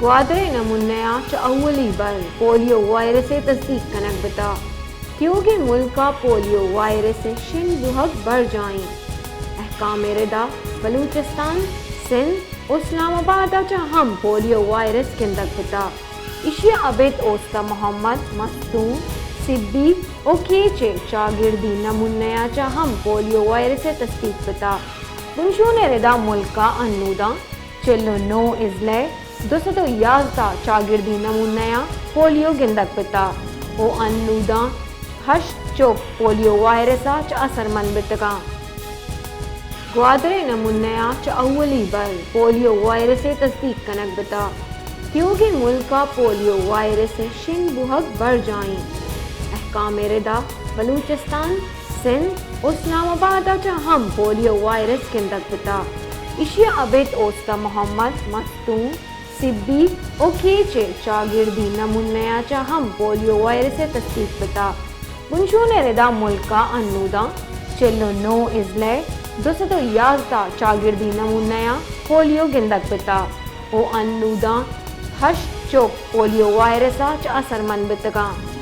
گوادر ءِ نمونہ ءَ چہ اولی بر پولیو وائرس ءِ تصدیق کنگ بوتگ۔ تیوگیں ملک ءَ پولیو وائرس ءِ شنگ بوھگ برجاہ اِنت۔ احکام ءِ ردا بلوچستان، سندھ ءُ اسلام آباد ءَ چہ ھم پولیو وائرس گندگ بوتگ۔ ایشی ءَ ابید اوست ءَ محمد، مستونگ، سبی ءُ کیچ ءِ چاگردی نمونہ ءَ چہ ھم پولیو وائرس ءِ تصدیق بوتگ۔ بنشون ءِ ردا ملک ءَ انوداں چل ءُ نو اضلع ءِ دو سد ءُ یازدہ چاگردی نمونہ ءَ پولیو گندگ بوتگ ءُ انوداں ھشت چک پولیو وائرس ءَ چہ اثرمند بوتگ اَنت۔ گوادر ءِ نمونہ ءَ چہ اولی بر پولیو وائرس ءِ تصدیق کنگ بوتگ۔ تیوگیں ملک ءَ پولیو وائرس ءِ شنگ بوھگ برجاہ اِنت۔ احکام ءِ ردا بلوچستان، سندھ ءُ اسلام آباد ءَ چہ ھم پولیو وائرس گندگ بوتگ۔ ایشی ءَ ابید اوست ءَ محمد، مستونگ، سبی ءُ کیچ ءِ چاگردی نمونہ ءَ چہ ھم پولیو وائرس ءِ تصدیق بوتگ۔ بنشون ءِ ردا ملک ءَ انوداں چل ءُ نو اضلع ءِ دو سد ءُ یازدہ چاگردی نمونہ ءَ پولیو گندگ بوتگ ءُ انوداں ھشت چک پولیو وائرس ءَ چہ اثرمند بوتگ اَنت۔